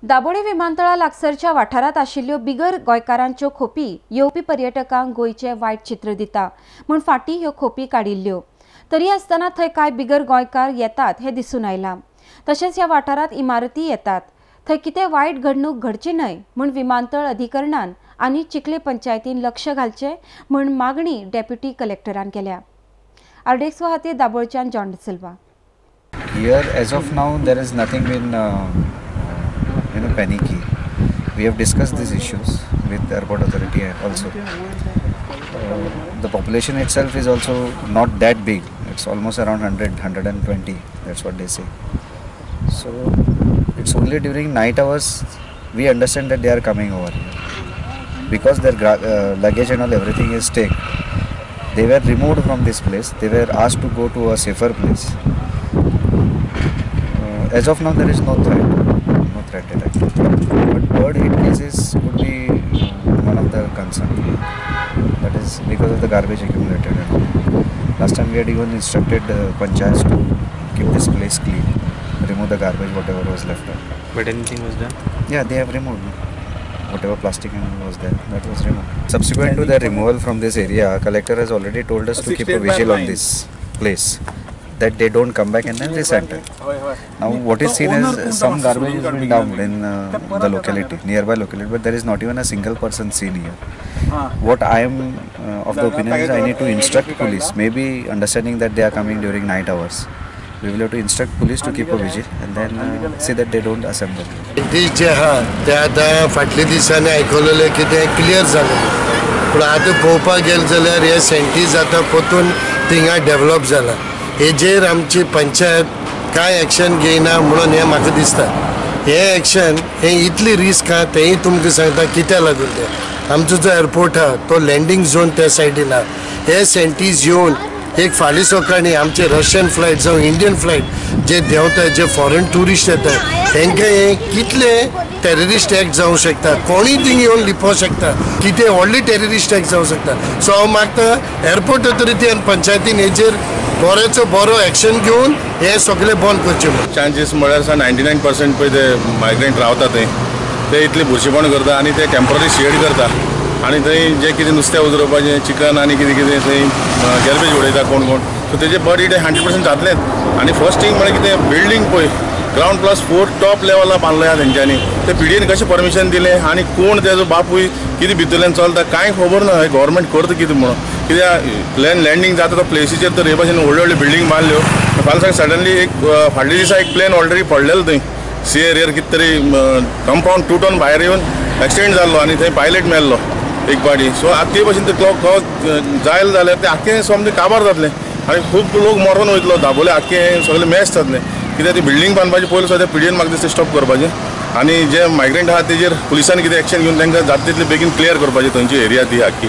दाबोळे विमानतळा लागसरच्या वाठारांत आशिल्ल्यो बिगर गोंयकारांच्यो खोपी येवपी पर्यटकांक गोंयचें वायट चित्र दिता म्हूण फाटीं ह्यो खोपी काडिल्ल्यो. तरी आसतना थंय कांय बिगर गोंयकार येतात हें दिसून आयलां. तशेंच ह्या वाठारांत इमारती येतात, थंय कितें वायट घडणूक घडची न्हय म्हूण विमानतळ अधिकरणान आनी चिखले पंचायतीन लक्ष घालचें म्हूण मागणी डेप्युटी कलेक्टरान केल्या. आरडीएक्स खातीर दाबोळच्यान John Silva. Here as of now there is nothing been panicky. We have discussed these issues with the airport authority also. The population itself is also not that big. It's almost around 100, 120. That's what they say. So it's only during night hours we understand that they are coming over here, because their luggage and all everything is taken. They were removed from this place. They were asked to go to a safer place. As of now there is no threat. No threat detected. But bird hit cases would be one of the concern. That is because of the garbage accumulated. Last time we had even instructed panchayats to keep this place clean, remove the garbage whatever was left out. But anything was done? Yeah, they have removed whatever plastic and was there, that was removed. Subsequent to the removal from this area, collector has already told us to keep a vigil on this place, that they don't come back and then they center. Now what is seen is some garbage has been dumped in the locality, nearby locality, but there is not even a single person seen here. What I am of the opinion is I need to instruct police, maybe understanding that they are coming during night hours. We will have to instruct police to keep a vigil and then see that they don't assemble. दीस जे आहा ते आतां फाटल्या दिसांनी आयकलेलें की तें clear जालें, पूण आतां पळोवपाक गेलें जाल्यार हे सेंटीज आतां परतून थिंगा डेवलप जाला. हेजेर आमची पंचायत कांय एक्शन घेयना म्हणून हें म्हाका दिसता. हें एक्शन हें इतली रिस्क आहा तेंय तुमकां सांगता कित्याक लागून तें आमचो जो एअरपोर्ट आहा तो लँडींग झोन त्या सायडीन आहा. हे सेंटीज येवन एक फाल्यां सकाळीं आमचे रशियन फ्लायट जावं इंडियन फ्लायट जे देंवता, जे फॉरेन ट्युरिस्ट येता, तांकां हे कितले टेररिस्ट एक्ट जावं शकता, कोणूय थिंग येवन लिपोवंक शकता, कितें व्हडली टेररिस्ट एक्ट जावं शकता. सो हांव मागता एअरपोर्ट ऑथॉरिटी आनी पंचायतीन हेजेर बरोचो बरो एक्शन घेवन हे सगळें बंद करचें. चान्सीस म्हळ्यार 99% पळय ते मायग्रंट रावता थंय, ते इतले बुरशेपण करता आनी ते टेम्पररी शेड करता आनी थंय जे कितें नुस्तें उजरोवपाचें चिकन आनी कितें कितें थंय गॅर्बेज उडयता कोण कोण. सो तेजे बर्ड हिट 100% जातलेंच. आनी फर्स्ट थिंग म्हळ्यार कितें बिल्डींग पळय ग्रावंड +4 टॉप लेवला बांदलो आहा तेंच्यांनी, ते पिडीन कशें परमिशन दिलें आनी कोण तेजो बापूय कितें भितरल्यान चलता कांय खबर ना. हें गव्हर्मेंट करता कितें म्हणून, कित्याक प्लेन लँडींग जाता तो प्लेसीचेर तर हे भाशेन व्हडल्यो व्हडल्यो बिल्डींग बांदल्यो. फाल्यां सडनली एक फाटल्या दिसा एक प्लेन ऑलरेडी पडलेलो थंय सी एरियर कितें तरी कंपावंड तुटोन भायर येवन एक्सिडेंट जाल्लो आनी थंय पायलट मेल्लो एक पाटी. सो आतां ते भाशेन ते क्लॉक जायल जाल्यार ते आख्खें सोमतें काबार जातलें आनी खूब लोक मरोन वयतलो. दाबोले आख्खें सगळें मॅच जातलें, कित्याक ती बिल्डींग बांदपाची पयलीं सुद्दां पिडियन म्हाका दिसता स्टॉप करपाचें आनी जे मायग्रंट आहा तेजेर पुलिसांनी कितें एक्शन घेवन तांकां जाता तितले बेगीन क्लियर करपाचें थंयची एरिया ती आख्खी.